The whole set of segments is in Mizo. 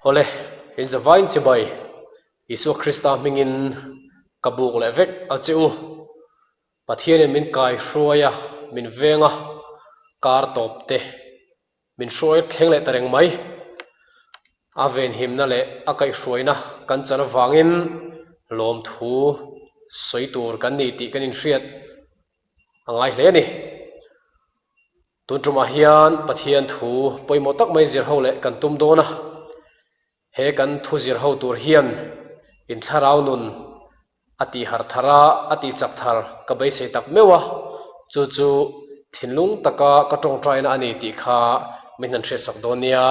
Awle, inzavain chibai Isua Krista hmingin ka buk leh vek a che u. Pathianin min kai hruai a, min veng a, kar tawp te min hruai thleng leh ta reng mai. A venhimna leh a kaihhruaina kan chan avangin lawmthu sawi tur kan ni tih kan inhriat a ngai hle a ni. Tun tumah hian Pathian thu pawimawh tak mai zir ho leh kan tum dawn a, he kan thu zir ho tur hian in thlarau nun a tih harh thar a, a tih chak thar ka beisei tak meuh a, chu chu thinlung taka ka tawngtaina a ni tih kha min han hriatsak dawn nia.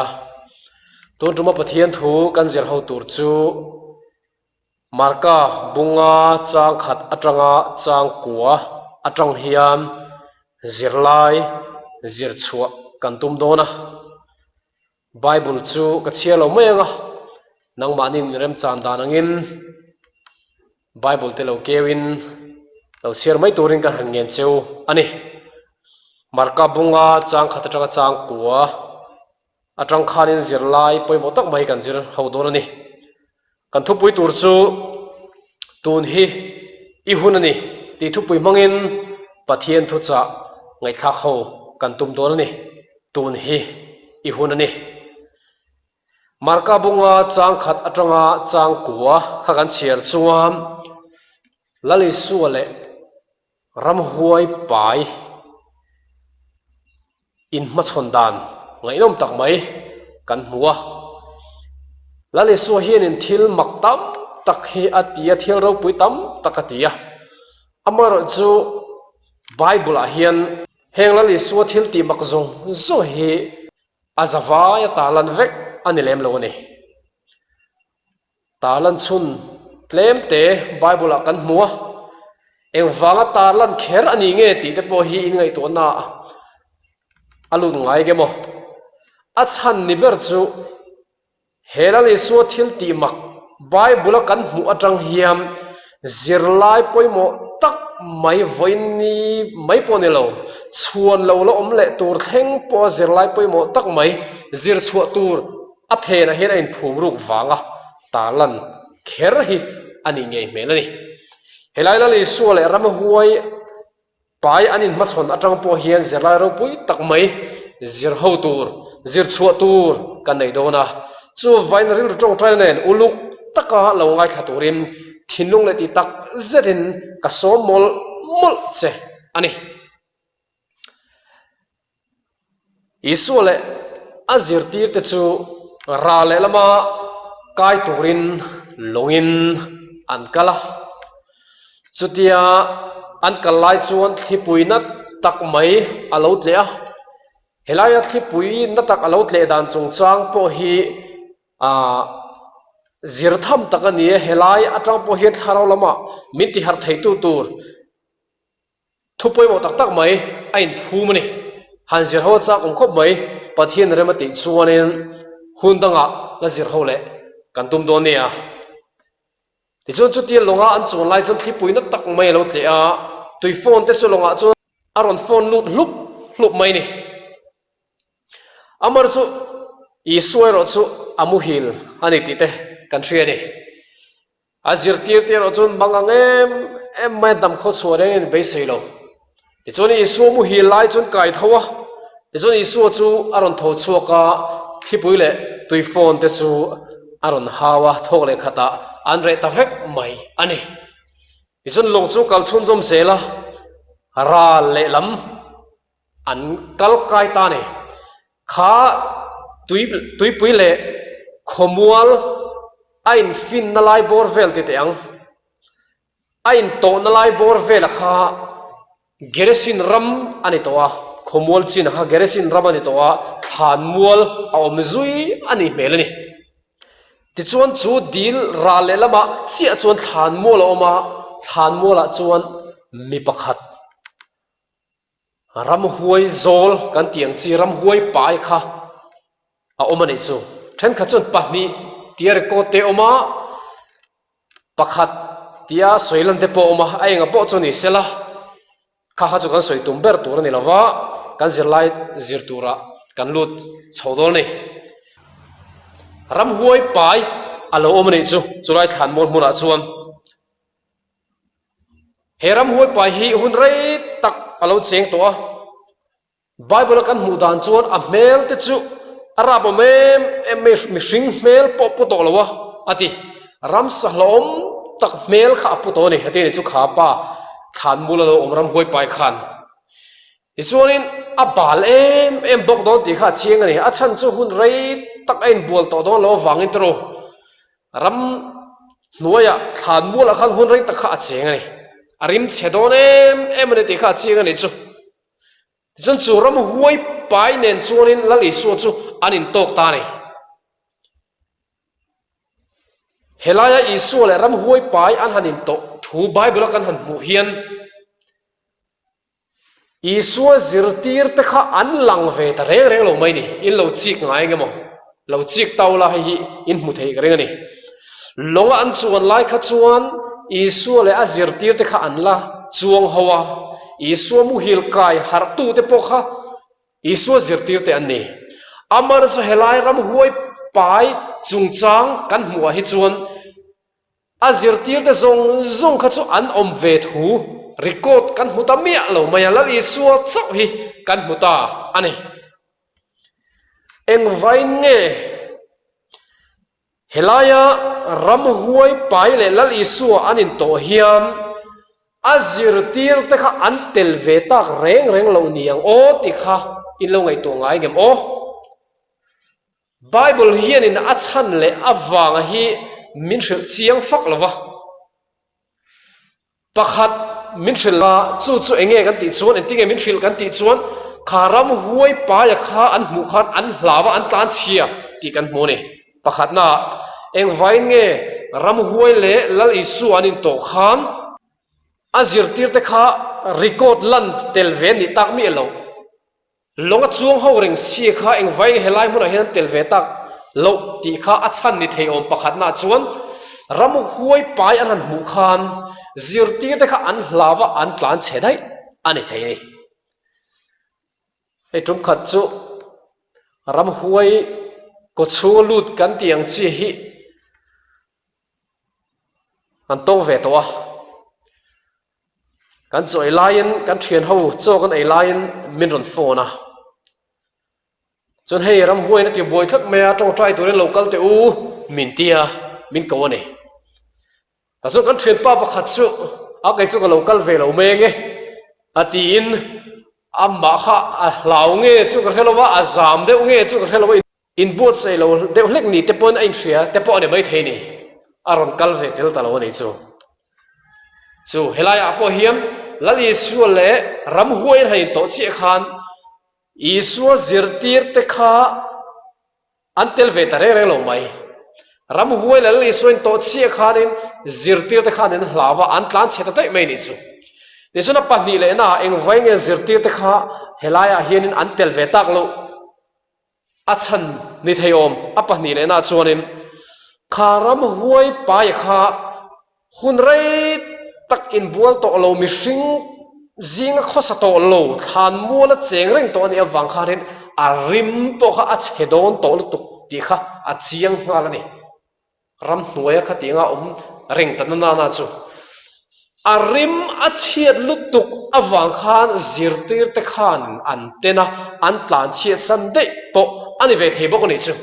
Tun tuma Pathian thu kan zir ho tur chu Marka bunga chang khat atanga chang kua atang hian zirlai zir chhuah kan tum dawn a. Bible chu ka chhiar lo mai ang a, nangmahni remchan dan angin Bible te lo keuin lo chhiar mai turin ka han ngen cheu a ni. Marka bunga chang khat atanga chang kua atang khanin zirlai pawimawh tak mai kan zir ho dawn a ni. Kan thupui tur chu tun hi i hun a ni tih thupui hmangin Pathian thuchah ngaihthlak ho kan tum dawn a ni. Tun hi i hun a ni. Marka bunga chang khat atanga chang kua kha kan chhiar chuan Lalisua leh Ramhuai pai inhmachhawn dan ngaihnawm tak mai kan hmu a. Lal Isua hianin thil mak tam tak hi a ti a, thil ropui tam tak a ti a. Amaherawhchu Bible-ah hian heng Lal Isua thil tih mak zawng zawng hi a zavai a tarlan vek a ni lem lo a ni. Tarlan chhun tlem te Bible ah kan hmu a, engvanga tarlan kher a ni nge tih te pawh hi in ngaihtuahna a lut ngai ege maw? A chhan ni ber chu he Lal Isua thil tih mak Bible a kan hmuh atang hian zirlai pawimawh tak mai vawiin ni mai pawh ni lo, chhuan lo la awm leh tur thleng pawha zirlai pawimawh tak mai zir chhuah tur A phenah hian a inphum ruk vanga tarlan kher hi a nih ngei hmel a ni. Helai Lal Isua leh Ramhuai pai an inhmachhawn atang pawh hian zirlai ropui tak mai zir ho tur, zir chhuah tur kan nei dawn a. Chu vain rilru tawngtaina nen uluk taka lo ngaithla turin thinlung leh ti tak zetin ka sawm mawlh mawlh che a ni. Isua leh a zirtirte chu ral lehlama kai turin lawngin an kal a. Chutia an kal lai chuan thlipui na tak mai a lo tleh a. Helaia thlipui na tak a lo tleh dan chungchang pawh hi aah zir tham tak a ni a. Helai atang pawh hian thlarau lamah min tiharh theitu tur. Thu pawimawh tak tak mai a inphum a ni. Han zir ho a chak awm khawp mai, Pathian rem a tih chuanin hun dangah la zir ho leh kan tum dawn nia. Tichuan chutia lawnga an chuan lai chuan thlipui na tak mai a lo tleh a, tui phone te chu lawngah chuan a rawn phone lut hlup hlup mai a ni. Amar chu Isua erawh chu a muhil a ni tih te kan hria a ni. A zirtirte erawh chuan mang ang em em mai a dam khaw chhuah reng in beisei lo. Tichuan Isua muhil lai chuan kai tho a, tichuan Isua chu a rawn tho chhuak a, thlipui leh tuifawn te chu a rawn hau a, thawk leh khatah an reh ta vek mai a ni. Tichuan lawng chu kal chhunzawm zel a, ral lehlam an kal kai ta a ni. Kha tui tuipui leh khawmual a infinna lai bawr vel ti teh ang. A intawhna lai bawr vela kha Geresin ram a ni tawh a, khawmual chin kha Geresin ram a ni tawh a, thlanmual a awm zui a nih hmel a ni. Tichuan chu dil ral lehlamah chiah chuan thlanmual a awm a, thlanmualah chuan mi pakhat Ramhuai zawl kan tih ang chi ramhuai pai kha a awm a nih chu. Thenkhat chuan pahnih tia record te a awm a, pakhat tia sawi lan te pawh a awm a, a enga pawh chu ni sela kha kha chu kan sawi tum ber tur a ni lo va, kan zirlai zir turah kan lut chho dawn a ni. Ramhuai pai a lo awm a nih chu, chulai thlanmual hmunah chuan. He ramhuai pai hi hun rei tak a lo cheng tawh a. Bible a kan hmuh dan chuan a hmel te chu a rap awm em em mai, mihring hmel pawh pu tawh lo a, a ti. Ramsa hlauhawm tak hmel kha a pu tawh a ni, a ti a ni chu kha pa thlanmual a lo awm ramhuai pai khan. Tichuanin a bal em em bawk dawn tih kha a chiang a ni. A chhan chu hun rei tak a inbual tawh dawn lo avangin te ru ram hnuaiah thlan mualah khan hun rei tak kha a cheng a ni. A rim chhe dawn em em a ni tih kha a chiang a ni chu. Tichuan chu ram huai pai nen chuanin Lal Isua chu an intawk ta a ni. Helaia Isua leh ram huai pai an han intawh thu Bible-a kan han hmuh hian, Isua zirtirte kha an lang ve ta reng reng lo mai ni. In lo chik ngai eng emaw? Lo chik tau la hei hi in hmu theih ka ring a ni. Lawnga an chuan lai kha chuan Isua leh a zirtirte kha an la chuang ho a, Isua muhil kai harhtute pawh kha Isua zirtirte an ni. Amaherawhchu helai ramhuai pai chungchang kan hmuhah hi chuan A zirtirte zawng zawng kha chu an awm ve thu record kan hmu ta miah lo mai a, Lal Isua chauh hi kan hmu ta a ni. Engvain nge helaia ramhuai pai leh Lal Isua an intawh hian a zirtirte kha an tel ve tak reng reng loh ni ang aw tih kha in lo ngaihtuah ngai ngem aw? Bible hianin a chhan leh a vanga hi min hrilh chiang fak lo va, pakhat min hrilh a, chu chu eng nge kan tih chuan, engtin nge min hrilh kan tih chuan kha ramhuai paia kha an hmuh khan an hlau a, an tlan chhia tih kan hmu a ni. Pakhatna, engvain nge ramhuai leh Lal Isua an intawh khan a zirtirte kha record lan tel ve a nih tak miah loh. Lawng a chuang ho reng si kha engvai helai hmunah hian an tel ve tak loh tih kha a chhan ni thei awm pakhatna chuan ramhuai pai an han hmuh khan zirtirte kha an hlau a an tlan chhe daih a ni thei a ni. Hei tum khat chu ramhuai kawchhunga lut kan tih ang chi hi an tawng ve tawh a. Kan chaw ei laiin kan thian ho chaw kan ei laiin min rawn phone a, chuan hei ramhuaiin a ti buai tlat mai a tawngtai turin lo kal teh u min ti a, min ko a ni. Tah chuan kan thianpa pakhat chu a kei chu ka lo kal ve lo mai ange a tiin amah kha a hlau nge chu ka hre lo va, a zam deuh nge chu ka hre lo va. Inbuatsaih lo deuh hlek ni te pawhin a inhria te pawh a ni maithei ni, a rawn kal ve tel ta lo a ni chu. Chu helaiah pawh hian Lal Isua leh ramhuaiin han intawh chiah khan Isua zirtirte kha an tel ve ta reng reng lo mai. Ramhuai leh Lal Isua intawh chiah khanin zirtirte khan an hlau a, an tlan chhe ta daih mai a ni chu. Tichuan a pahnih lehnaah engvai nge zirtirte kha helaiah hianin an tel ve tak loh? A chhan ni thei awm a pahnih leh nah chuanin kha ramhuai pai kha hun rei tak inbual tawh lo mihring zinga khawsa tawh lo thlan muala cheng reng tawh a nih avang khanin a rim pawh kha a chhe dawn tawh lutuk tih kha a chiang nghal a ni. Ramhnuaia khatianga awm reng ta na nana chu a rim a chhiat lutuk avang khan zirtirte khanin an ten a, an tlan chhiat san daih pawh a ni ve thei bawk a nih chu.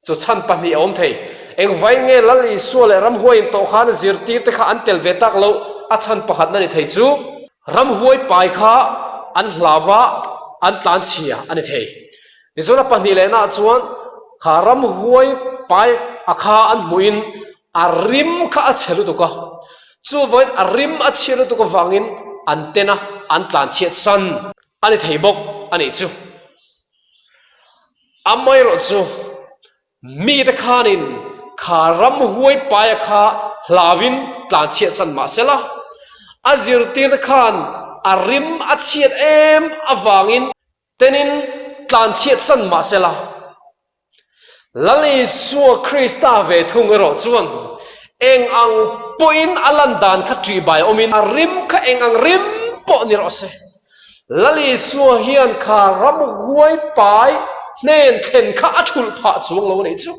Chu chhan pahnih a awm thei. Engvain nge Lal Isua leh ramhuai intawh khan zirtirte kha an tel ve tak loh a chhan pakhatna ni thei chu ramhuai pai kha an hlau a, an tlan chhia a ni thei. Tichuan a pahnih lehna ah chuan kha ramhuai pai a kha an hmuhin a rim kha a chhe lutuk a, chuvangin a rim a chhiat lutuk avangin an ten a, an tlan chhiat san a ni thei bawk a nih chu. Amaherawh chu mite khanin kha ramhuai paia kha hlauin tlan chhiat san mah sela, a zirtirte khan a rim a chhiat em avangin Tenin tlan chhiat san mah sela, Lal Isua Krista ve thung erawh chuan eng ang pawhin a lan dan kha ṭihbai awmin a rim kha eng ang rim pawh ni rawh se. Lal Isua hian kha ramhuai pai hnen thlen kha a thulh phah chuang lo a nih chu.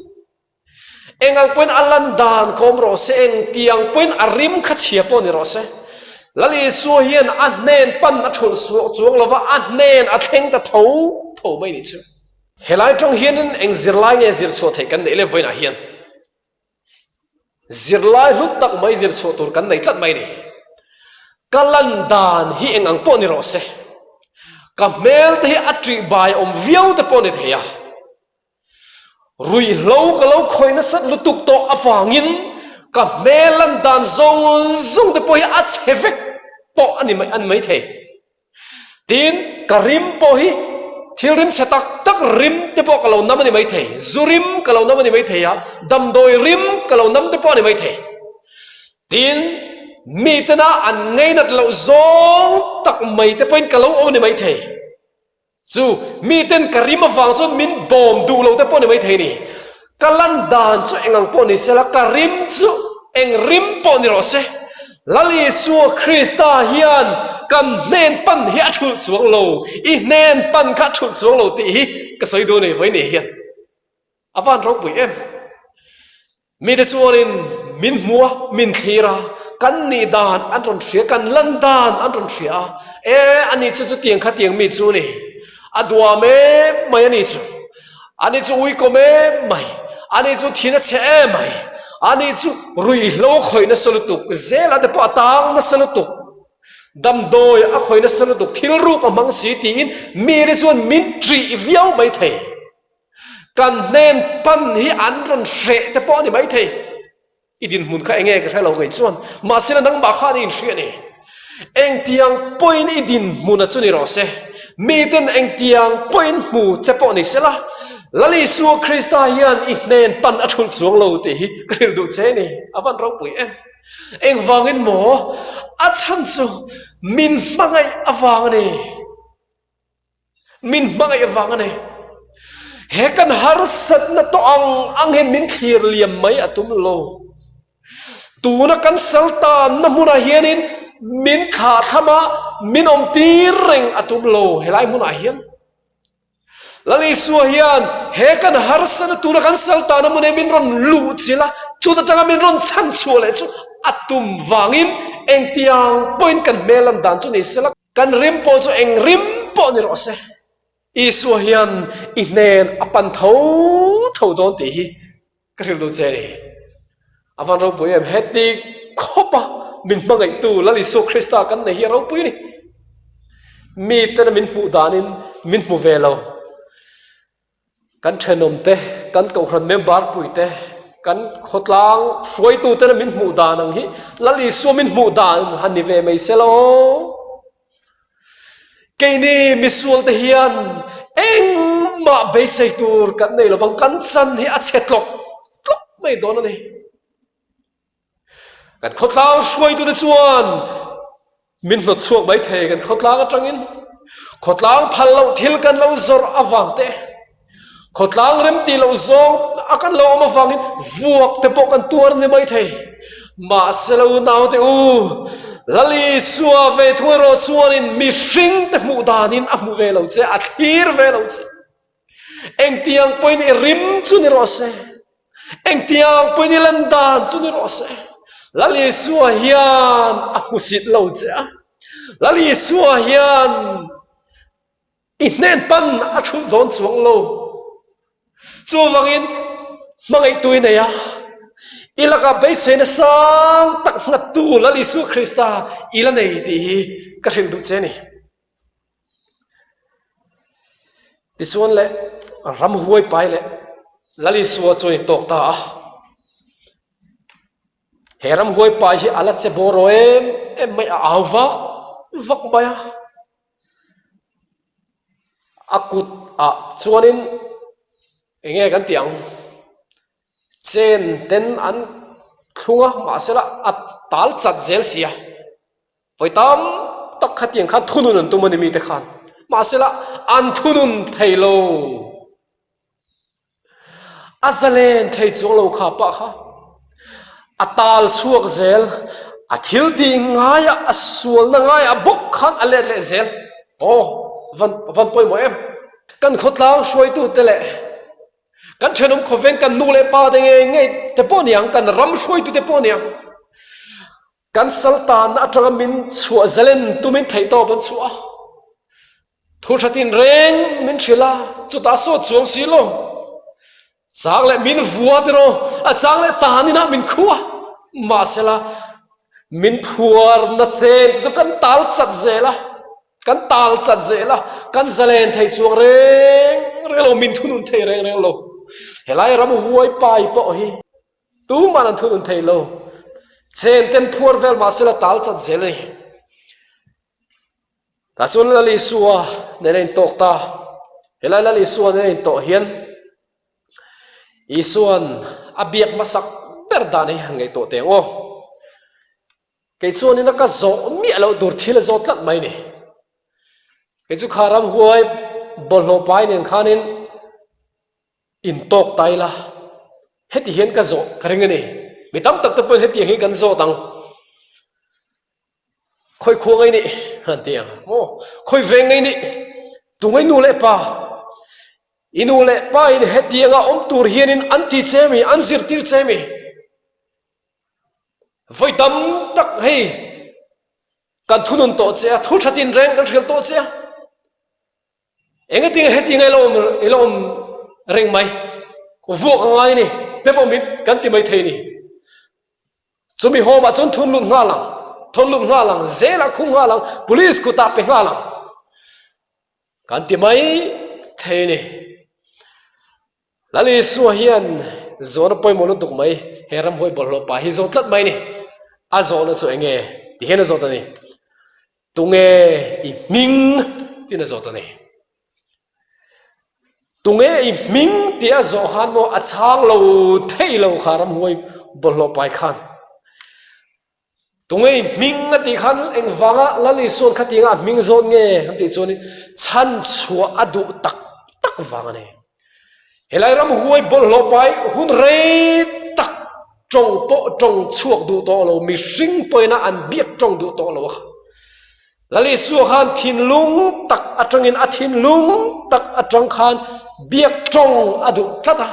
Eng ang pawhin a lan dan kha awm rawh se, eng tiang pawhin a rim kha chhia pawh ni rawh se. Lal Isua hian a hnen pan a thulh suah chuang lo va, a hnen a thleng ta tho tho mai nih chu. Helai tawng hianin eng zirlai nge zir chhuah theih kan neih le vawiinah hian zirlai hlut tak mai zir chhuah tur kan nei tlat mai ni. Ka lan dan hi eng ang pawh ni rawh se, ka hmel te hi a ṭih bai awm viau te pawh ni thei a. Ruihhlo ka lo khawih nasat lutuk tawh avangin ka hmel lan dan zawng zawng te pawh hi a chhe vek pawh a ni mai a ni maithei. Tin, ka rim pawh hi thil rim chhe tak tak rim te pawh ka lo nam a ni maithei, zu rim ka lo nam a ni maithei a, damdawi rim ka lo nam te pawh a ni maithei. Tin, mitena an ngainat loh zawng tak mai te pawhin ka lo awm a ni maithei. Chu miten ka rim avang chuan min bawm duh lo te pawh ni maithei ni. Ka lan dan chu eng ang pawh ni sela, ka rim chu eng rim pawh ni rawh se. Lal Isua Krista hian kan hnen pan hi a thulh chuang lo, i hnen pan kha a thulh chuang lo tih hi ka sawi duh a ni vawiin ni hian. A van ropui em? Mite chuanin min hmu a, min thlir a, kan nih dan an rawn hria, kan lan dan an rawn hria a, e, ani chu chutiang khatiang mi chu a ni, a duam em mai ani chu, ani chu uikawm em mai, ani chu thin a chhe em mai, ani chu ruihhlo a khawih nasa lutuk, zela te pawh a tang nasa lutuk, damdawi a khawih nasa lutuk, thil ruk a hmang si tiin mite chuan min ṭih viau maithei. Kan hnen pan hi an rawn hreh te pawh a ni maithei. I dinhmun kha enge ka hre lo kei chuan. Mahsela nangmah khan i inhria a ni. Engtiang pawhin i dinhmun a chu ni rawh se. Miten engtiang pawhin hmu che pawh ni sela, Lal Isua Krista hian i hnen pan a thulh chuang lo tih hi ka hrilh duh che a ni. A van ropui em. Engvangin maw? A chhan chu min hmangaih avang a ni. Min hmangaih vang a ni. He kan harsatna tawh ang ang hian min thlir liam mai a tum lo. Tuna kan sal tanna hmunah hianin min thlah thlam a, min awm tir reng a tum lo helai hmunah hian. Lal Isua hian he kan harsatna tuna kan sal tanna hmun hi min rawn luh chilh a, chut atanga min rawn chhan chhuah leh chu a tum vangin engtiang pawhin kan hmel lan dan chu ni sela, Kan rim pawh chu eng rim pawh ni rawh se, Isua hian i hnen a pan tho tho dawn tih hi ka hrilh duh che a ni. A van ropui em? Heti khawpa min hmangaihtu Lal Isua Krista kan nei hi a ropui a ni. Mitena min hmuh danin min hmu ve lo. Kan thenawm te, kan kohhran member pui te, kan khawtlang hruaitu tena min hmuh dan ang hi Lal Isua min hmuh dan han ni ve mai se lo. Keini misual te hian engmah beisei tur kan nei lo vang, kan chan hi a chhe tlawk tlawk mai dawn a ni. Kan khawtlang hruaitute chuan min hnawt chhuak mai thei kan khawtlang atangin khawtlang phal loh thil kan lo zawrh avang te khawtlang rem tih loh zawng a kan lo awm avangin vuak te pawh kan tuar ni mai thei mahse lo naute u Lal Isua ve thung erawh chuanin mihring te hmuh danin a hmu ve lo che a thlir ve lo che Engtiang pawhin i rim chu ni rawh se, engtiang pawhin i lan dan chu ni rawh se, Lal Isua hian a hmusit lo che a, Lal Isua hian i hnen pan a thulh dawn chuang lo. Chuvangin hmangaihtu i nei a, i lakah beiseina sang tak nghattu Lal Isua Krista i la nei tih hi ka hrilh duh che a ni. Tichuan le ramhuai pai leh Lal Isua chuan in tawk ta a, he ramhuai pai hi a la che bawr rawh em em mai a au vak vak mai a, a kut ah chuanin eng nge kan tih ang chen ten an thlung a mahsela a tal chat zel si a. Vawi tam tak khatiang khan thunun an tum a ni mite khan. Mahsela an thunun thei lo. A zalen thei chuang lo kha pah kha. A tal chhuak zel, a thil tih ngaiah, a sualna ngaiah bawk khan a let leh zel. Aw, van van pawimawh em? Kan khawtlang hruaitute leh. Kan thenawm khawveng kan nu leh pa te ngei ngei te pawh niang, kan ram hruaitu te pawh niang, kan saltanna atanga min chhuah zalen tumin theihtawp an chhuah a. Thu tha tin reng min hrilh a, chutah sawt chuang si lo. Chang leh min vua tiraw, a chang leh tan inah min khuh a, mahsela min phuarna chen te chu kan tal chat zel a, kan tal chat zel a, kan zalen thei chuang reng reng lo, min thunun thei reng reng lo. Helai ram huai pai pawh hi tuman an thunun thei lo, chen ten phuar vel mahsela tal chat zel a ni. Tah chuan Lal Isua nen a intawk ta. Helai Lal Isua nen a intawh hian Isua'n a biak hmasak ber dan hi han ngaihtuah teh ang aw. Kei chuanin a ka zawh miah loh tur thil a zawt tlat mai ni. Kei chu kha ramhuai bawlhhlawh pai nen khanin intawk ta ila heti hian ka zawh ka ring a ni. Mi tam tak te pawhin hetiang hi kan zawt ang. Khawi khua ngei nih an ti ang maw? Khawi veng ngei nih? Tu ngei nu leh pa? I nu leh pa in hetianga awm tur hianin an ti che mi, an zirtir che mi? Vawi tam tak hei kan thunun tawh che a, thu tha tinreng kan hrilh tawh che a. Engatinge hetianga i la awm i la awm reng mai? Vuak a ngai a ni, te pawh min kan ti mai thei a ni. Chumi hawmah chuan thun lut nghal ang, thawn lut nghal ang, zelah khung nghal ang, police kutah pe nghal ang. Kan ti mai thei a ni. Lal Isua hian zawhna pawimawh lutuk mai, he ramhuai bawlhhlawh pa hi zawt tlat mai a ni. A zawhna chu eng nge? Ti hian a zawt a ni. Tunge i hming? Tiin a zawt a ni. Tunge i hming tih a zawh khan maw a chhang lo thei lo kha ramhuai bawlhhlawh pai khan. Tunge i hming a tih khan engvanga Lal Isuan khatianga a hming zawt nge an tih chuan chhan chhuah a duh tak tak vang a ni. Helai ramhuai bawlhhlawh pai hun rei tak tawng pawh tawng chhuak duh tawh lo mihring pawhin a an biak tawng duh tawh lo a kha. Lal Isua khan thinlung tak atangin a thinlung tak atang khan biak tawng a duh tlat a,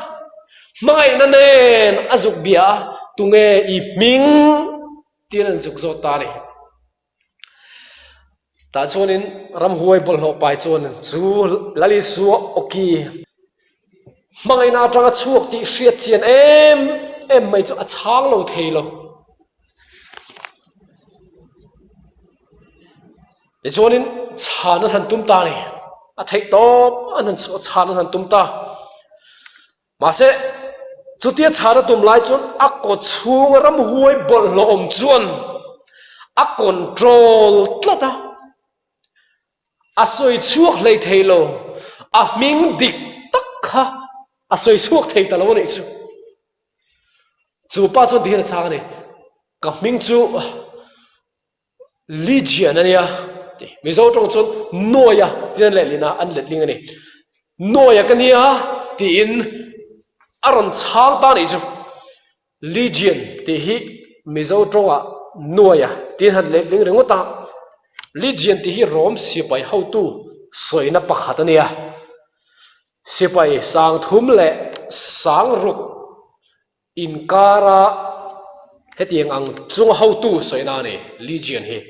hmangaihna nen a zuk bia a, tunge i hming tiin an zuk zawt ta a ni. Tah chuanin ramhuai bawlhhlawh pai chuan chu Lal Isua awki hmangaihna atanga chhuak tih hriat chian em em mai chu a chhang lo thei lo. Tichuanin chhan an han tum ta a ni. A theih tawp an han chhuah chhan an han tum ta. Mahse, chutia chhan a tum lai chuan a kaw chhunga ramhuai bawlhhlawh awm chuan a control tlat a. A sawi chhuak hlei thei lo. A hming dik tak kha a sawi chhuak thei ta lo a nih chu. Chu pa chuan tihian a chhang a ni, Ka hming chu Legion a nia ti. Mizo tawng chuan Nuaia tiin an lehlin a, an letling a ni. Nuaia ka nia tiin a rawn chhang ta a nih chu. Legion tih hi Mizo tawngah Nuaia tiin han letling ringawt a. Legion tih hi Rom sipai hotu sawina pakhat a nia. Sipai sangthum leh sangruk inkara hetiang ang chunga hotu sawina a ni, Legion hi.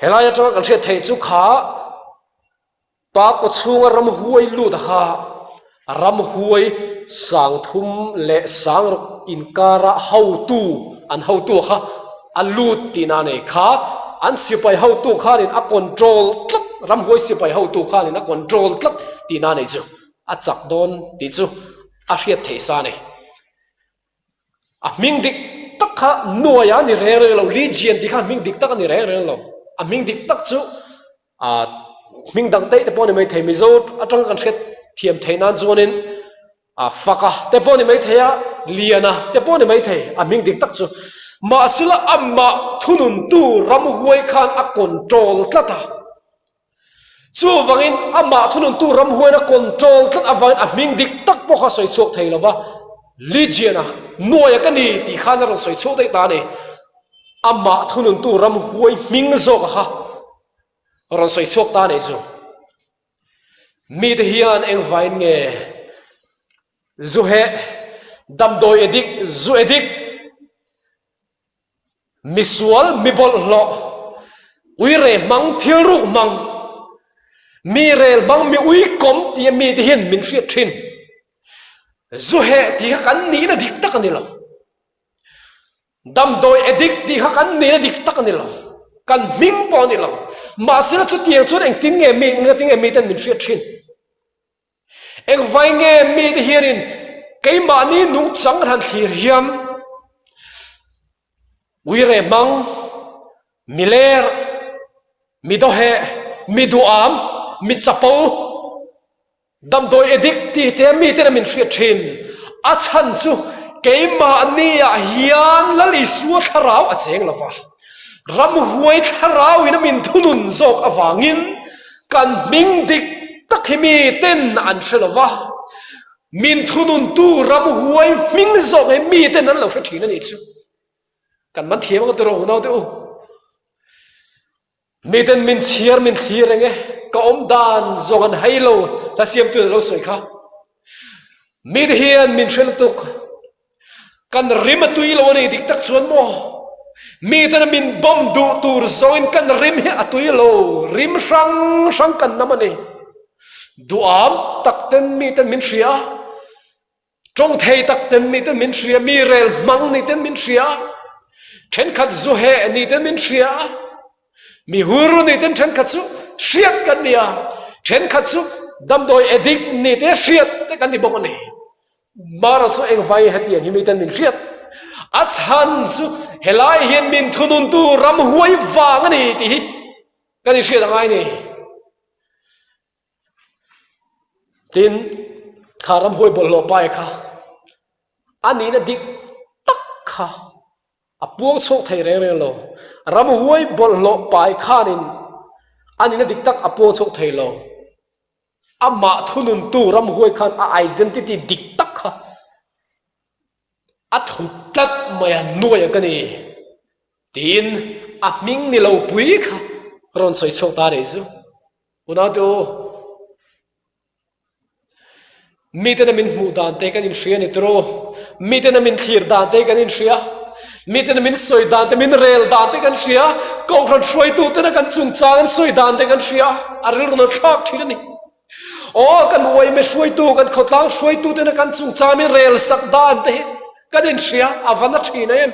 Helai atanga kan hriat theih chu kha Pa kawchhunga ramhuai lut a kha ramhuai sangthum leh sangruk inkara hotu an hotu a kha a lut tihna a nei kha an sipai hotu khanin a control tlat ramhuai sipai hotu khanin a control tlat tihna a nei chu a chak dawn tih chu a hriat theih sa a ni. A hming dik tak kha nuaia a ni reng reng lo Legion tih kha hming dik tak a ni reng reng lo a hming dik tak chu Ah hming dang daih te pawh a ni maithei Mizo atang kan hriat thiam theih nan chuanin ah Faka te pawh a ni maithei a Liana te pawh a ni maithei a hming dik tak chu mahsela amah thununtu ramhuai khan a control tlat a chuvangin amah thununtu ramhuain a control tlat avangin a hming dik tak pawh kha a sawi chhuak thei lova Legion-a nuaia ka ni tih khan a rawn sawi chhuak daih ta a ni amah thununtu ramhuai hming zawk a kha. Rawn sawi chhuak ta a nih chu. Mite hian engvain nge zu heh, damdawi edik, zu edik, misual, mi bawlhhlawh, uire hmang, thil ruk hmang, mi rel hmang, mi uikawm tia mite hian min hriat thin. Zu heh tih kha kan nihna dik tak a ni lo. Damdawi addict tih kha kan nihna dik tak a ni lo. Kan hming pawh a ni lo. Mahse chutiang chuan engtin nge mi engtin nge miten min hriat thin? Engvai nge mite hianin keimahni nungchang an han thlir hian uire hmang, mi ler, mi dawheh, mi duham, mi chapo, Damdawi addict tih te mi ten a min hriat thin. A chhan chu keimahni ah hian Lal Isua thlarau a cheng lo va, ramhuai thlarau in a min thunun zawk avangin kan hming dik tak hi mi ten an hre lo va, min thununtu ramhuai hming zawk hi mi ten an lo hre thin a nih chu. Kan man thiam ang tiraw unaute u. Miten min chhiar min thlir eng e, ka awm dan zawng an hei lo, hla siamtu in a lo sawi kha. Mite hian min hre lutuk, kan rim a tui lo a ni dik tak chuan maw? Miten a min bawm duh tur zawngin kan rim hi a tui lo, rim hrang hrang kan nam a ni. Duham tak ten miten min hria a. Tawng thei tak ten mi ten min hria, mi rel hmang ni ten min hria, thenkhat zu heh ni ten min hria, mi hur ni ten thenkhat chu hriat kan ni a, thenkhat chu damdawi addict ni te hriat te kan ni bawk a ni. Mara chu engvai hetiang hi mi ten min hriat? A chhan chu helai hian min thununtu ramhuai vang a ni tih hi kan inhriat a ngai ni. Tin, kha ramhuai bawlhhlawh pai kha a nihna dik tak kha a puang chhuak thei reng reng lo. Ramhuai bawlhhlawh pai khanin a nihna dik tak a puang chhuak thei lo. Amah thununtu ramhuai khan a identity dik tak kha a thup tlat mai a, nuai a ka ni tiin a hming ni lo pui kha rawn sawi chhuak ta a nih chu. Unaute u, miten a min hmuh dan te kan inhria ni tiraw? Miten a min thlir dan te kan inhria. Miten a min sawi dan te, min rel dan te kan hria. Kohhran hruaitu tena kan chungchang an sawi dan te kan hria. A rilru na thlak thin a ni. Aw, kan uaime hruaitu, kan khawtlang hruaitu tena kan chungchang min rel sak dan te hi kan inhria. A va na thin em?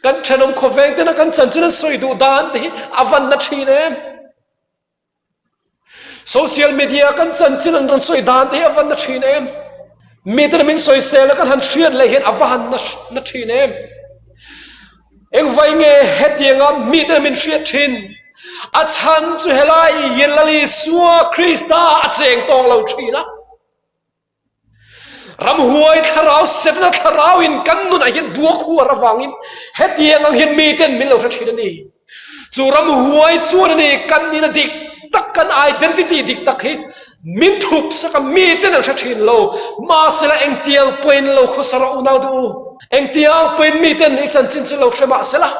Kan thenawm khawveng tena kan chanchin an sawi duh dan te hi a va na thin em? Social media kan chanchin an rawn sawi dan te hi a va na thin em? Miten min sawisel a kan han hriat leh hian a va han na thin em? Engvai nge hetianga miten min hriat thin? A chhan chu helai hian Lal Isua Krista a cheng tawng lo thin a. Ramhuai thlarau Setana thlarau in kan nunah hian buak huar avangin hetiang ang hian miten min lo hre thin a ni. Chu ramhuai chuan a ni kan nihna dik tak kan identity dik tak hi min thup sak a miten an hre thin lo. Mahsela engtiang pawhin lo khawsa rawh unau duh u. Engtiang pawhin miten i chanchin chu lo hre mahsela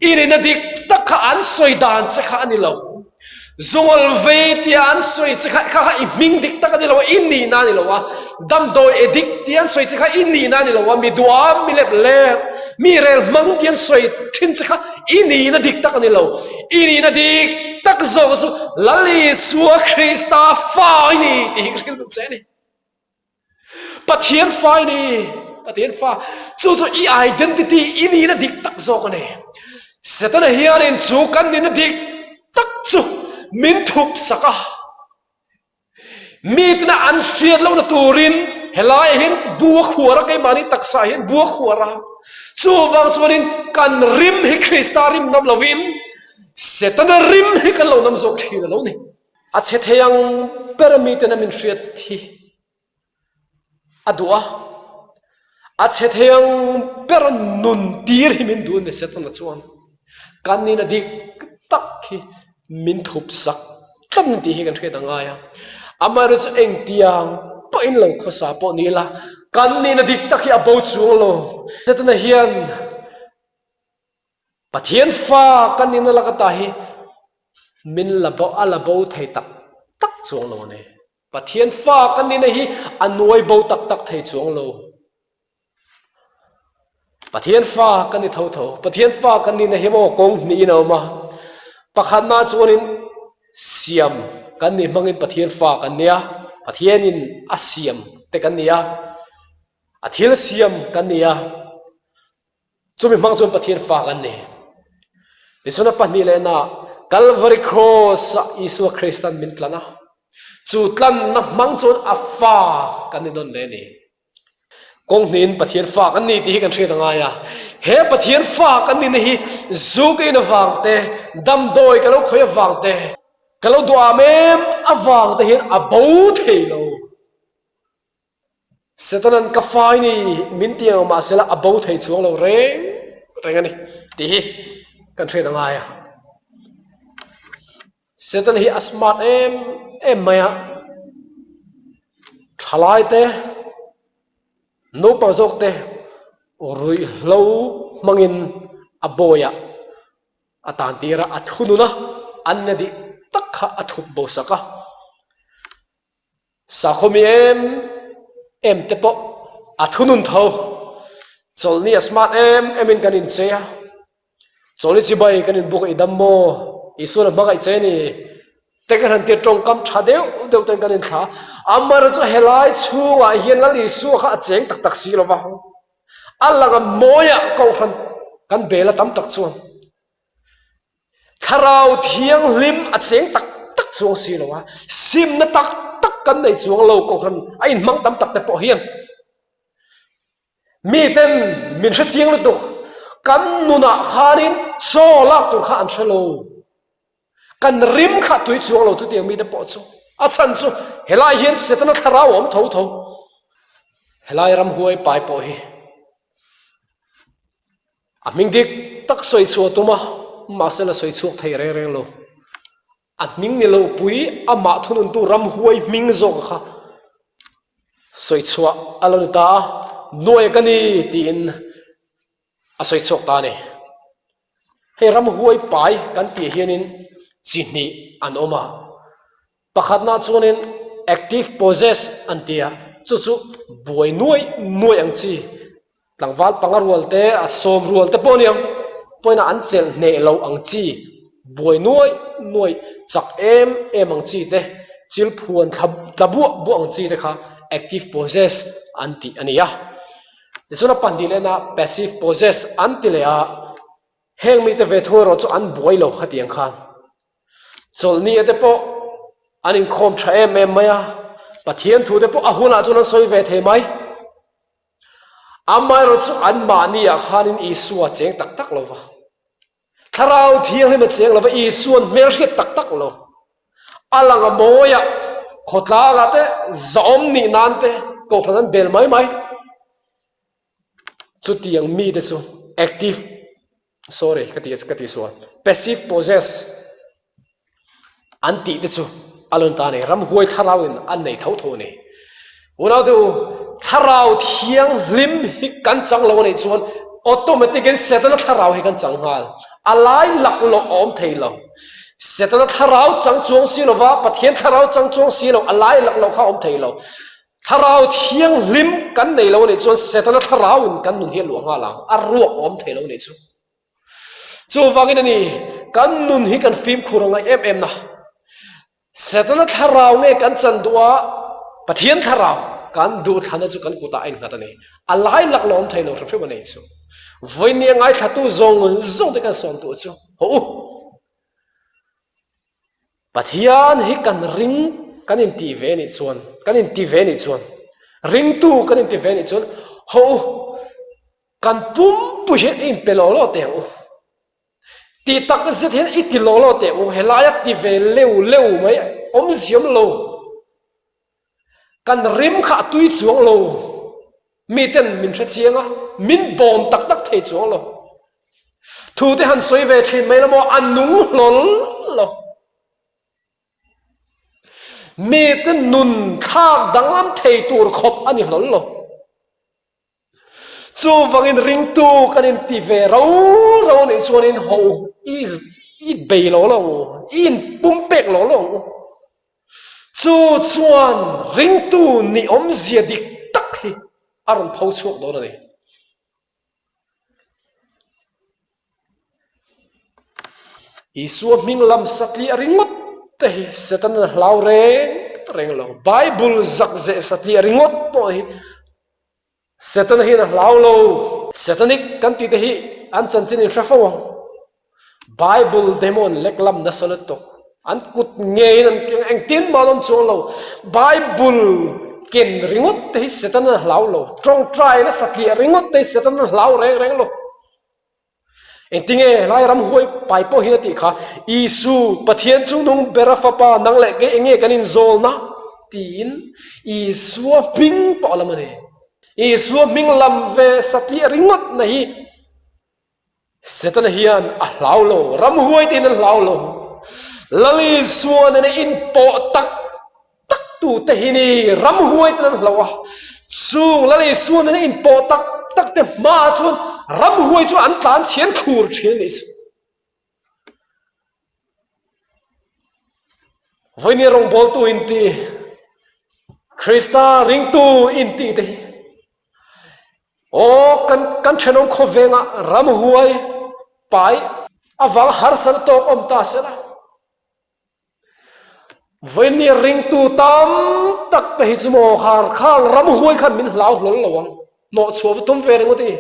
i nihna dik tak kha an sawi dan che kha a ni lo. Zungawl vei tia an sawi che kha kha kha i hming dik tak a ni lo a, i nihna a ni lo a, damdawi e dik tia an sawi che kha i nihna a ni lo a, mi duham, mi lep lep, mi rel hmang tia an sawi thin che kha i nihna dik tak a ni lo. I nihna dik tak zawk chu Lal Isua Krista fa i ni tih hi ka hrilh duh che a ni. Pathian fa i ni, Pathian fa. Chu chu i identity, i nihna dik tak zawk a ni. Setana hianin chu kan nihna dik tak chu min thup sak a. Mitina an hriat lohna turin helaiah hian bu a khuar a, keimahni taksaah hian bu a khuar a. Chuvang chuanin kan rim hi Krista rim nam lovin Setana rim hi kan lo nam zawk thin a lo ni. A chhe thei ang ber miten a min hriat hi a duh a, a chhe thei ang ber nun tir hi min duh a ni Setana chuan kan nihna dik tak hi min thup sak tlat a ni tih hi kan hriat a ngai a, amaherawhchu chu engtiang pawhin lo khawsa pawh ni ila kan nihna dik tak hi a bo chuang lo Setana hian Pathian fa kan nihna lak ata hi min la bo a la bo thei tak tak chuang lo a ni. Pathian fa kan nihna hi a nuai bo tak tak thei chuang lo. Pathian fa kan ni tho tho. Pathian fa kan nihna hi maw kawng hnihin a awm a. Pakhatna chuanin siam kan nih hmangin Pathian fa kan nia. Pathianin a siam te kan ni a. A thil siam kan ni a. Chumi hmang chuan Pathian fa kan ni. Tichuan a pahnih lehna Calvary Cross-ah Isua Kristan min tlan a. Chu tlanna hmang chuan a fa kan ni nawn leh a ni. Kawng hnihin Pathian fa kan ni tih hi kan hriat a ngai a. He Pathian fa kan nihna hi zu ka in avang te, damdawi ka lo khawih avang te, ka lo duham em avang te hian a bo thei lo. Setanan ka fa i ni min ti ang mahsela a bo thei chuang lo reng reng a ni tih hi kan hriat a ngai a. Satan hi a smart em em mai a, thalai te, naupang zawk te ruihhlo hmangin a bawiah a tan tir a, a thunun a, an na dik tak kha a thup bo sak a. Sakhawmi em em te pawh a thunun tho. Chawlhni a smart em em in kan inchei a, chawlhni chibai kan inbuk a i dam maw? Isuan a hmangaih che ni? Te kan han tia tawngkam tha deuh deuh ten kan inthla a. Amaherawhchu chu helai chhungah hian Lal Isua kha a cheng tak tak si lo va, a lang a mawiah kohhran kan bel a tam tak chuan. Thlarau Thianghlim a cheng tak tak chuang si lo a, simna tak tak kan nei chuang lo kohhran a inhmang tam tak te pawh hian miten min hre chiang lutuk kan nunah khanin chaw lak tur kha an hre lo, kan rim kha tui chuang lo chutiang mite pawh chu a chhan chu helai hian Setana thlarau a awm tho tho, helai ramhuai pai pawh hi. A hming dik tak sawi chhuah tum a, mahse la sawi chhuak thei reng reng lo. A hming ni lo pui amah thununtu ramhuai hming zawk kha sawi chhuah a lo ni ta a, nuai ka ni tiin a sawi chhuak ta a ni. Hei ramhuai pai kan tih hianin chi hnih an awm a. Pakhatna chuanin active possess an ti a, chu chu buai nuai nuai ang chi, tlangval panga rual te, a sawm rual te pawh a ni ang, pawina an chelh hneh lo ang chi, buai nuai nuai chak em em ang chi te, chil phuan thla tla buah buah ang chi te kha active possess an tih a ni a. Tichuan a pahnih lehna passive possess an ti leh a, heng mite ve thung erawh chu an buai lo hetiang khan. Chawlhni te pawh an inkhawm tha em em mai a, Pathian thu te pawh a hunah chuan an sawi ve thei mai. Amaherawh chu anmahni ah khanin Isua cheng tak tak lo va, Thlarau Thianghlim a cheng lo va, Isua'n hmelhriat tak tak lo. A lang a mawi a, khawtlangah te zahawm nih nan te kohhran an bel mai mai. Chutiang mite chu active Sorry ka ti ka ti sual. Passive possess an tih te chu a lun ta a ni. Ramhuai thlarau in an nei tho tho a ni. Unau te u, thlarau thianghlim hi kan chang lo a nih chuan automatic in Setana thlarau hi kan chang nghal. A lai laklawh a awm thei lo. Setana thlarau chang chuang si lova, Pathian thlarau chang chuang si lo, a lai laklawh kha a awm thei lo. Thlarau thianghlim kan nei lo a nih chuan Setana thlarauin kan nun hi a luah nghal ang, a ruak awm thei lo a nih chu. Chuvangin a ni, kan nun hi kan fimkhur a ngaih em em na. Setana thlarau nge kan chan duh a, Pathian thlarau kan duhthlana chu kan kutah a innghat a ni. A lai lak lo awm thei lo hrim hrim a nih chu. Vawiin a ngaithlatu zawng zawng te kan sawm duh chu, hawh u. Pathian hi kan ring kan inti ve nih chuan, kan inti ve nih chuan, ringtu kan inti ve nih chuan, hawh u, kan pumpui hian i inpe law law teh ang u. Tih tak zet hian i ti law law teh ang u, helaia ti ve leu leu mai awmziam lo. Kan rim kha a tui chuang lo. Miten min hre chiang a, min bawm tak tak thei chuang lo. Thu te han sawi ve thin mai la maw, a nung hlawl lo. Mite nun thlak danglam thei tur khawp a ni hlawl lo. Chuvangin ringtu kan inti ve ro ro a nih chuanin ho i i bei lo lo ang u, i inpumpek lo lo ang u. Chu chuan ringtu nih awmzia dik tak hi a rawn pho chhuak dawn a ni. Isua hming lam satliah ringawt te hi Setanan a hlau reng reng lo. Bible zak zeh satliah ringawt pawh hi Setana hian a hlau lo. Setanic kan tih te hi an chanchin in hre fo ang. Bible demon lek lam nasa lutuk. An kut ngeiin an keng engtin mah an awm chuang lo. Bible ken ringawt te hi Setana a hlau lo. Tawngtai nasa tliah ringawt te hi Setana a hlau reng reng lo. Engtinge helai ramhuai pai pawh hian a tih kha, Isu, Pathian chu nung ber a fapa, nang leh kei enge kan inzawlna? tiin Isua hming pawh a lam a ni. Isua hming lam ve satliah ringawt na hi Setana hian a hlau lo, ramhuai te hian an hlau lo. Lal Isua nena inpawh tak tak tute hi ni ramhuai ten an hloh a, chung Lal Isua nena inpawh tak tak te hmaah chuan ramhuai chu an tlan chhian khur thin a nih chu. Vawinia rawngbawltu inti, Krista ringtu inti te hi aw kan kan thenawm khawvengah ramhuai pai avang harsatna tawk awm ta sela. Vawinia ringtu tam tak te hi chu maw khar khang ramhuai khan min hlau hlawl lo ang, hnawhchhuah va tum ve ringawt i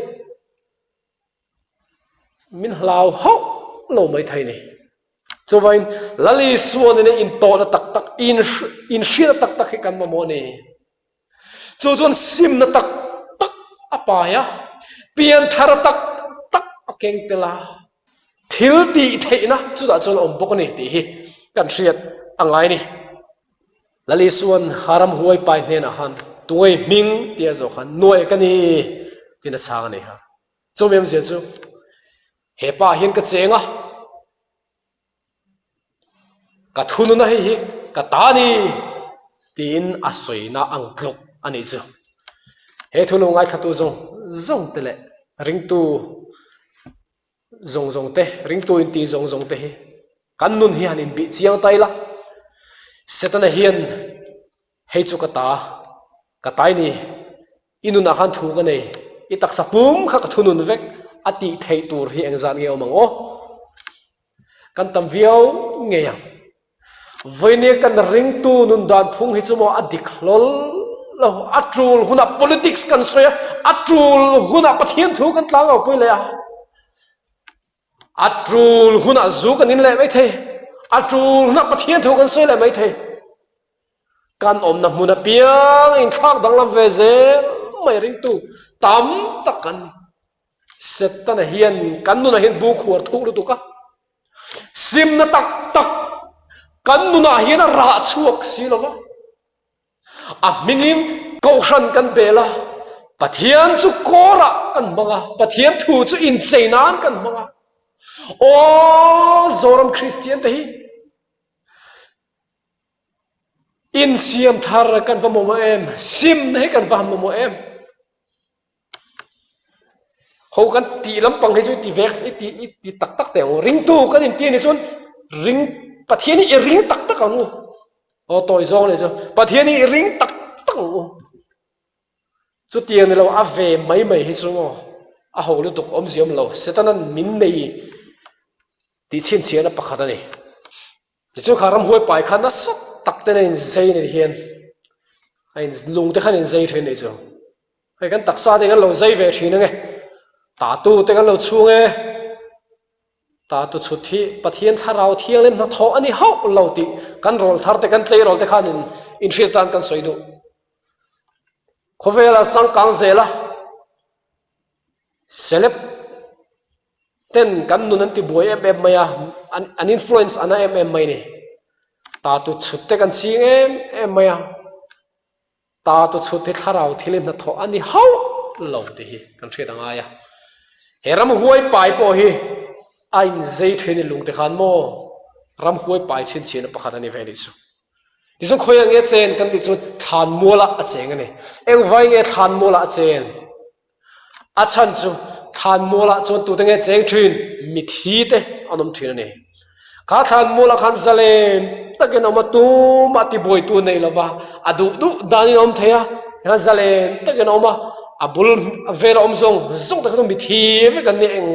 min hlau hauh lo mai thei ni. Chuvain Lal Isua nena intawhna tak tak, inhriatna tak tak hi kan mamawh a ni. Chu chuan simna tak tak a pai a, pianthar tak tak a keng tel a, thil tih theihna chutah chuan a awm bawk a ni tih hi kan hriat a ngai a ni. Lal Isua'n Haram huai pai hnenah khan Tuai hming tih a zawh khan Nuai ka ni tiin a chhang a ni kha. Chumi awmzia chu he pa hian ka cheng a, Ka thununa hei hi ka ta ni tiin a sawina ang tluk a nih chu. He thu lo ngaithlatu zawng zawng te leh ringtu zawng zawng te, ringtu inti zawng zawng te hi kan nun hi han inbih chiang ta ila, Setana hian hei chu ka ta, ka tai ni, i nunah khan thu ka nei, i taksa pum kha ka thunun vek a tih theih tur hi engzat nge awm ang aw? Kan tam viau ngei ang. Vawinia kan ringtu nun dan phung hi chu maw a dik hlawl lo. A tul hunah politics kan sawi a, a tul hunah Pathian thu kan tlang lo pui leh a. A tul hunah zu kan in leh mai thei. A tul hunah Pathian thu kan sawi leh mai thei. Kan awmna hmun apiang inthlak danglam ve zel mai ringtu tam tak kan ni. Setana hian kan nunah hian bu khuar thuk lutuk a, simna tak tak kan nunah hian a rah chhuak si lo va, a hmingin kohhran kan bel a, Pathian chu kawrah kan hmang a, Pathian thu chu inchei nan kan hmang a. Aw Zoram Kristian te hi insiam thar kan va mamawh em, simna hi kan va han mamawh em. Ho kan tih lampang hi chu i ti vek i ti i ti tak tak teh ang u ringtu kan inti a nih chuan ring Pathian hi i ring tak tak ang u aw tawi zawng leh chu Pathian hi i ring tak tak ang u chutiang ni lo a ve mai mai hi chu aw a ho lutuk awmzia awm lo Setanan min nei tih chhinchhiahna pakhat a ni. Tichuan kha ramhuai pai kha nasa tak ten a inzei a nih hian a in lung te khan inzei thin a nih chu. Hei kan taksa te kan lo zei ve thin ange tatu te kan lo chhung e tatu chhut hi Pathian thlarau thianghlim hnathawh a ni hauh lo tih kan rawl thar te kan tleirawl te khan in inhriat tan kan sawi duh. Khawvela changkang zela celeb ten kan nun an ti buai em em mai a an an influence a na em em mai a ni tatu chhut te kan ching em em mai a tatu chhut hi thlarau thil in hnathawh a ni hauh lo tih hi kan hriat a ngai a he ramhuai pai pawh hi a inzei thin i lung te khan maw ramhuai pai chhinchhiahna pakhat a ni ve anih chu tichuan khawiah nge chen kan tih chuan thlanmualah a cheng a ni engvai nge thlanmualah a chen. A chhan chu thlanmualah chuan tute nge cheng thin mithi te an awm thin a ni. Kha thlanmualah khan zalen takin a awm a, tumah tibuaitu nei lova a duh duh danin a awm thei a, tikhan zalen takin a awm a, a bul vela awm zawng zawng te kha chu mithi vek an ni eng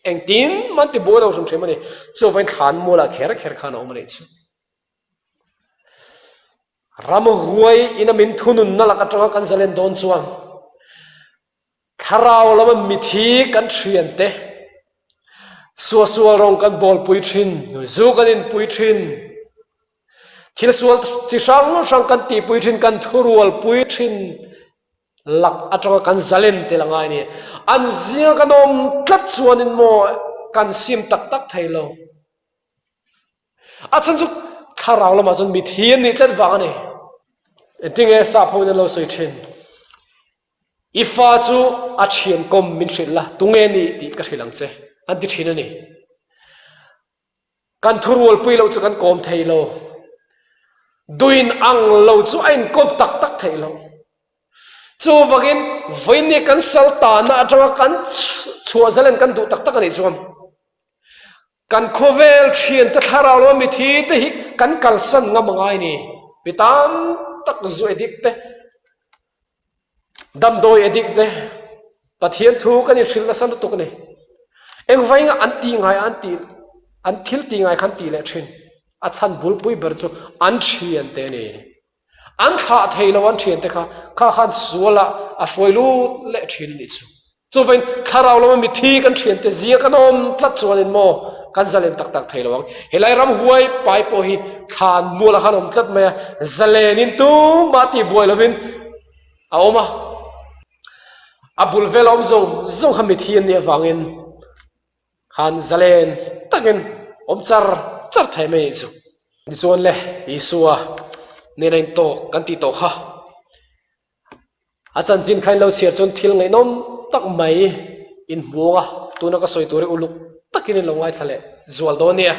engtin mah an tibuai lo hrim hrim a ni. Chuvangin thlan mualah kher kher khan a awm a nih chu. Ramhuai ina min thununna lak atanga kan zalen dawn chuan Thlarau lama mithi kan thiante, suahsual rawng kan bawlpui thin, zu kan inpui thin, thil sual chi hrang hrang kan tihpui thin, kan thurualpui thin lak atanga kan zalen tel a ngai a ni. An zinga kan awm tlat chuanin maw kan sim tak tak thei lo. A chhan chu thlarau lamah chuan mithi an nih tlat vang a ni. Engtinge sap hoin an lo sawi thin? I fa chu a thian kawm min hrilh la, tunge ni tih ka hrilh ang che, an ti thin a ni. Kan thurualpui loh chu kan kawm thei lo. Duin ang lo chu a inkawm tak tak thei lo. Chuvangin vawiin kan sal tahna atanga kan chhuah zalen kan duh tak tak a nih chuan kan khawvel thiante thlarau lama mithi te hi kan kalsan ngam a ngai ni. Mi tam tak zu edik te, Damdawi addict te Pathian thu kan inhrilh nasa lutuk a ni. Engvainga an tih ngai an tih an thil tih ngai kha an tih leh thin. A chhan bulpui ber chu an thian te a ni. An thlah thei lo an thian te kha kha khan sualah a hruai lut leh thin a nih chu. Chuvangin thlarau lama mithi kan thiante zia kan awm tlat chuanin maw kan zalen tak tak thei lo ang. Helai ramhuai pai pawh hi thlan mualah khan awm tlat mai a, zalenin tumah tih buai lovin a awm a. A bul vel a awm zawng zawng kha mithi an nih avangin khan zalen takin awm char char thei mai anih chu. Tichuan le Isua nena intawk kan tih tawh kha. A chanchin kha in lo chhiar chuan thil ngaihnawm tak mai in hmuang a, tuna ka sawi tur hi uluk takin in lo ngaithla leh zual dawn nia.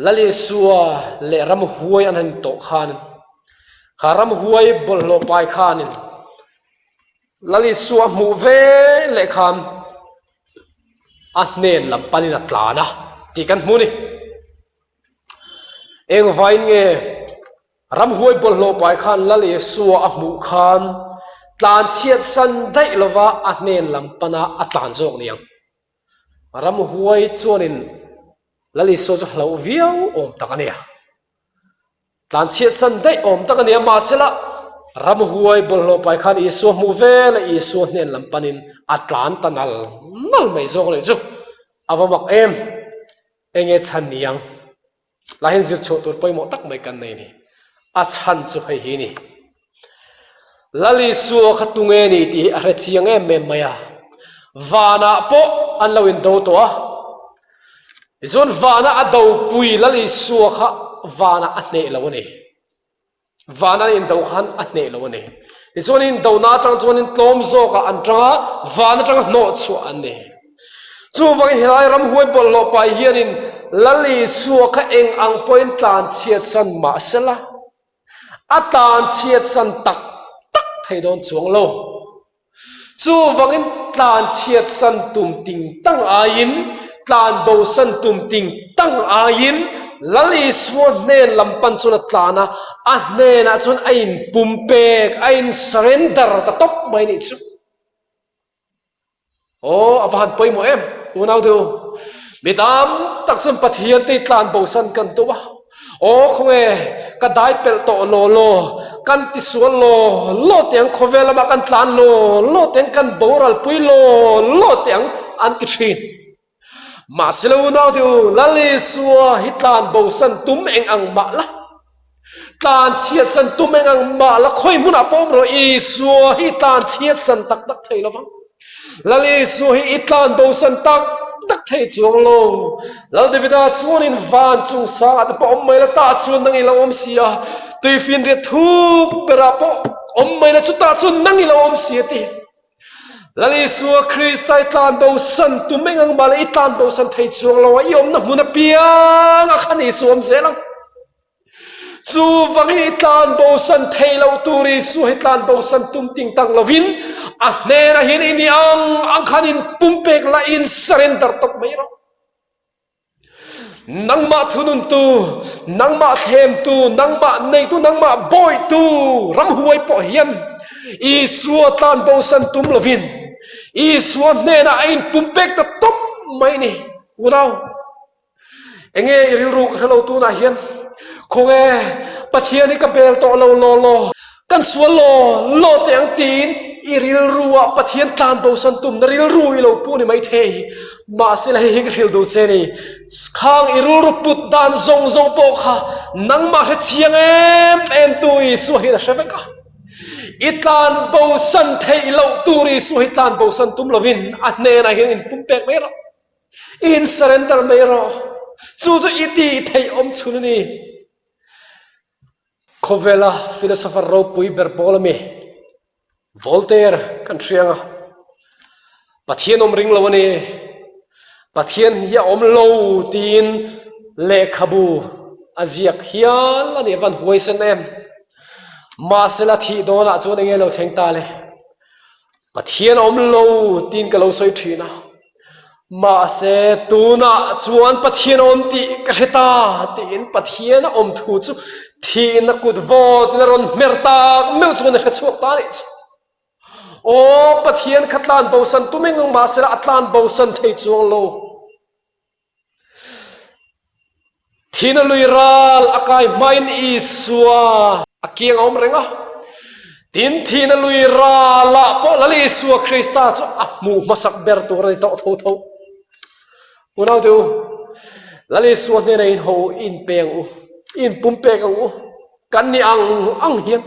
Lal Isua leh ramhuai an han tawh khan kha ramhuai bawlhhlawh pai khanin Lal Isua hmuh ve leh khan a hnen lam panin a tlan a tih kan hmu a ni. Engvain nge Ramhuai bawlhhlawh pai khan Lal Isua a hmuh khan tlan chhiat san daih lova a hnen lam pana a tlan zawk ni ang. Ramhuai chuanin Lal Isua chu hlauh viau awm tak a nia. Tlan chhiat san daih awm tak a nia mahsela ramhuai bawlhhlawh pai khan Isua hmuh vel a Isua hnen lam panin a tlan ta nal nal mai zawk a nih chu. A va mak em! Enge chhan ni ang? Lah hian zir chhuah tur pawimawh tak mai kan nei a ni. A chhan chu hei hi a ni. Lal Isua kha tunge ni tih hi a hre chiang em em mai a. Vanah pawh an lo indo tawh a. Tichuan vanah a dopui Lal Isua kha vanah a hneh lo a ni. Van an indo khan a hneh lo a ni. Tichuan indona atang chuanin tlawm zawkah an tang a, van atanga hnawh chhuah an ni. Chuvangin helai ramhuai bawlhhlawh pai hianin Lal Isua kha eng ang pawhin tlan chhiatsan mah sela, a tlan chhiatsan tak tak thei dawn chuang lo. Chuvangin tlan chhiatsan tum ting tang aiin, tlan bosan tum ting tang aiin Lal Isua hnen lam pan chuan a tlan a, a hnenah chuan a inpumpek, a in surrender ta tawp mai nih chu. Aw, a va han pawimawh em, unau deuh. Mi tam tak chuan Pathian te tlan bosan kan tum a. Aw, khawnge, ka dai pelh tawh law law, kan tisual law law teh ang, khawvel lamah kan tlan law law teh ang, kan boral pui law law teh ang, an ti thin. Mahse lo unau deuh, Lal Isua hi tlan bosan tum eng ang mah la. Tlan chhiat san tum eng ang mah la khawi hmunah pawh awm rawh Isua hi tlan chhiat san tak tak thei lo vang. Lal Isua hi i tlan bo san tak tak thei chuang lo. Lal Davida chuanin van chung sangah te pawh awm mai la tah chuan nang i lo awm si a, tuifinriat thuk berah pawh awm mai la chutah chuan nang i lo awm si a ti. Lal Isua Krista i tlan bo san tum eng ang mah la i tlan bo san thei chuang lo a, i awmna hmun apiangah khan Isua awm zel ang. Chuvang hi i tlan bosan thei lo tur Isua hi tlan bosan tum ting tang lovin a hnenah hian i ni ang ang khan in pumpek la in surrender tawp mai rawh. Nangmah thununtu, nangmah thlemtu, nangmah neitu, nangmah bawitu ramhuai pawh hian Isua tlan bosan tum lovin Isua hnenah a inpumpek ta tawp mai ni. Unau, enge i rilru ka hrelo tunah hian khawnge Pathian hi ka bel tawh lo law law, kan sual law law teh ang tiin i rilruah Pathian tlan bosan tumna rilru i lo pu ni maithei. Mahse la hei hi ka hrilh duh che ni, khang i rilru put dan zawng zawng pawh kha nangmah hre chiang em em tu Isua hian a hre vek a. I tlan bosan theih loh tur Isua hi tlan bosan tum lovin a hnenah hian inpumpek mai rawh. I in surrender mai rawh. Chu chu i tih theih awm chhun a ni. Khawvela philosopher ropui ber pawl a mi, Voltaire kan hria ang a. Pathian awm ring lo a ni. Pathian hi a awm lo tiin lehkhabu a ziak hial a ni. A van huaisen em. Mahsela thih dawnah chuan enge lo thleng ta le? Pathian a awm lo tiin ka lo sawi thin a. Mahse, tunah chuan Pathian a awm tih ka hre ta tiin Pathian a awm thu chu thihna kut vawtin a rawn hmer tak meuh chuan a hre chhuak ta anih chu. Aw, Pathian kha tlan bosan tum eng ang mahse a tlan bosan thei chuang lo. Thihna lui ral a kai hmain Isua a kiang a awm reng a. Tin, thihna lui ralah pawh Lal Isua Krista chu a hmuh hmasak ber tur a ni tawh tho tho. Unaute u, Lal Isua hnenah in ho inpe ang u, inpumpek ang u, kan ni ang ang hian.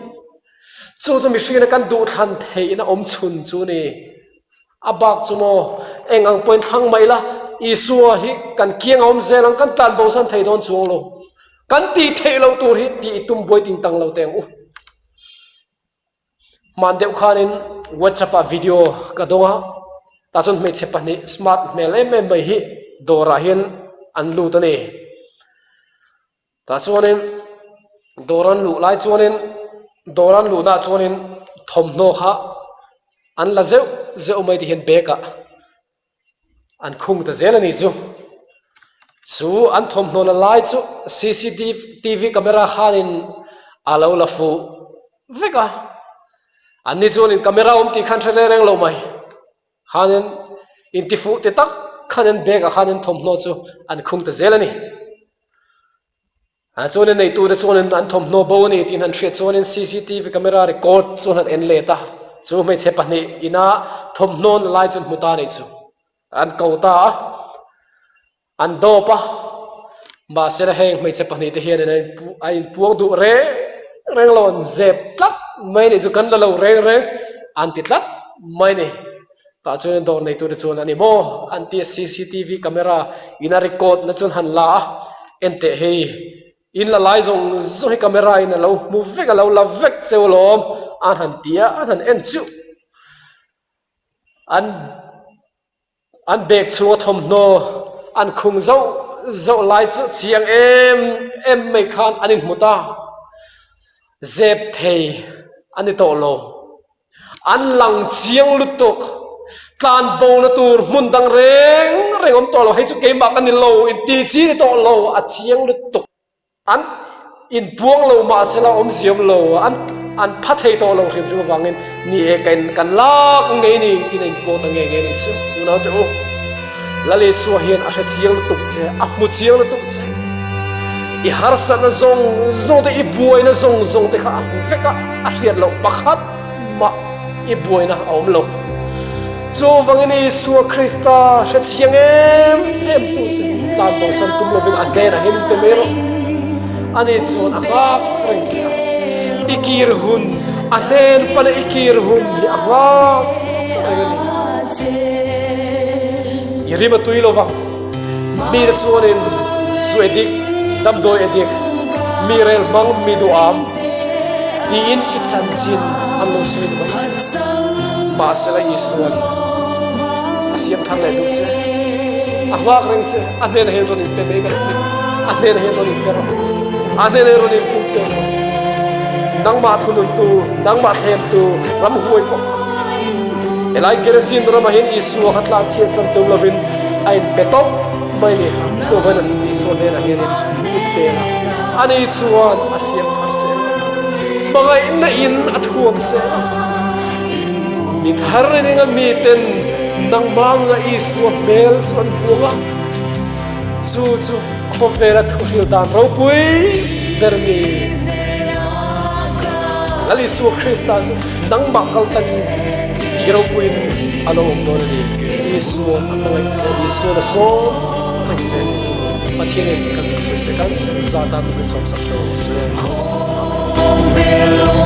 Chu chu mihringina kan duhthlan theihna awmchhun chu a ni. A bak chu maw, eng ang pawhin thlang mah ila, Isua hi kan kiang a awm zel ang, kan tlan bosan thei dawn chuang lo. Kan tih theih loh tur hi tih i tum buai ting tang lo teh ang u. Hman deuh khanin WhatsApp ah video ka dawng a, tah chuan hmeichhe pahnih smart hmel em em mai hi dawrah hian an lut a ni. Tah chuanin dawr an luh lai chuanin dawr an luhna ah chuanin thawmhnaw kha an la zeuh zeuh mai ti hian bag ah an khung ta zel a ni chu. Chu an thawmhnaw la lai chu cctv camera khanin a lo la fuh vek a, an ni chuanin camera awm tih khan hre reng reng lo mai. Khanin intifuh ti tak khanin bag ah khanin thawmhnaw chu an khung ta zel a ni. Ah chuanin neitute chuanin an thawmhnaw bo a ni tih an hriat chuanin cctv camera record chuan an en let a, chu hmeichhe pahnih ina thawmhnaw na lai chu an hmu ta a nih chu. An ko ta a. An dawp a, mahse la heng hmeichhe pahnihte hianin a inpu a inpuang duh reng reng lo, an zep tlat mai a nih chu, kan la lo reng reng an ti tlat mai a ni. Tah chuan dawr neitute chuan a ni maw an ti a, cctv camera in a record na chuan han la a, enteh hei in la lai zawng zawng hi camera in a lo hmu vek a lo la vek cheu alawm an han ti a, an han en chiuh an. An bag chhunga thawmhnaw an khung zauh zauh lai chu chiang em em mai khan an inhmu ta. Zep thei a ni tawh lo. An lang chiang lutuk. Tlan bona tur hmun dang reng reng awm tawh lo. Hei chu keimah ka ni lo inti chi ni tawh lo. A chiang lutuk. An inpuang lo mahsela awm ziam lo, an an pha thei tawh lo hrim hrim avangin ni e ka in kan lak ngei ni tiin a inpuang ta nge nge ni chu unau te u. Lal Isua hian a hre chiang lutuk che, a hmu chiang lutuk che. I harsatna zawng zawng te, i buaina zawng zawng te kha a hmu vek a, a hriat loh pakhat mah i buaina a awm lo. Chuvangin Isua Krista hre chiang em em tu che tlan bosan tum lovin a hnenah hian in pe mai rawh. Ani chuan a nghak reng che a, i kir hun, a hnen pana i kir hun hi a nghak reng a ni. I rim a tui lovang. Mite chuanin zu edik, damdawi edik, mi rel hmang, mi duham tiin i chanchin an lo sawi ni mai thei. Mahsela Isua'n a siam thar leh duh che, a nghak reng che, a hnenah hian rawn inpe mai mai rawh, a hnenah hian rawn inpe rawh, a hnenah hian rawn inpumpe rawh. Nangmah thununtu, nangmah thlemtu ramhuai pawh kha Helai Gerizim ramah hian Isua kha tlanchhiat chan tum lovin a inpe tawp. mai ni kha. Chuvangin an Isua hnenah hianin in pek a, ani chuan a siam thar che a, hmangaihna in a thuam che a. Mi thar i ning a miten nangmah anga Isua hmel chu an hmu ang a, chu chu khawvela thuhril dan ropui ber ni. Lal Isua Krista chu nangmah kal tangin tih ropuiin a lo awm dawn a ni. Isua a hmangaih che, Isuan a sawm reng che a ni. Pathianin kan thusawi te kan zat a min sawmsak theuh ang se. Amen.